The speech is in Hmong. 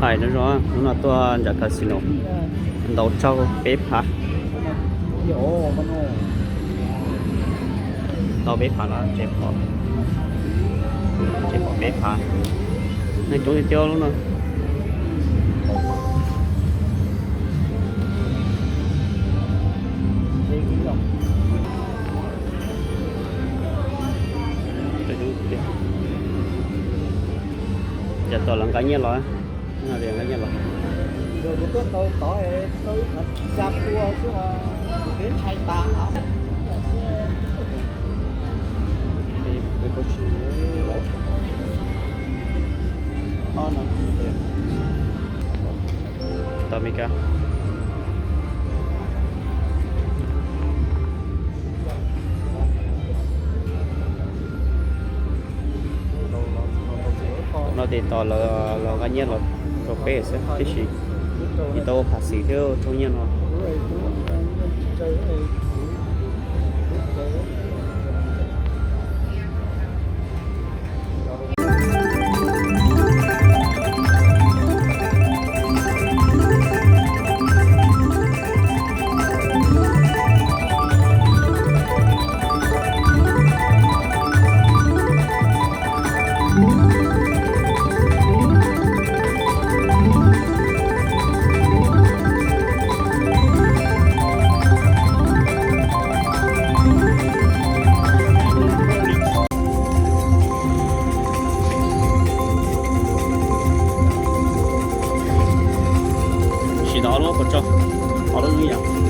Hais no zoo, hnub no tuaj nram casino, ntau tsaug peb phav. Ntau peb phav los tsev pom, tsev pom peb phav. Neeg coob tiag tiag lub no. Cas tom lawv nqa nyiaj los, nqa nyiaj los. Tau Meskas. No ces tos lawv los nqa nyiaj los rau peb xwb, tiam sis tsis tau ua phav xwm thiab tsoo nyiaj no. Sim tau ob lub qhov tso, ob lub yam.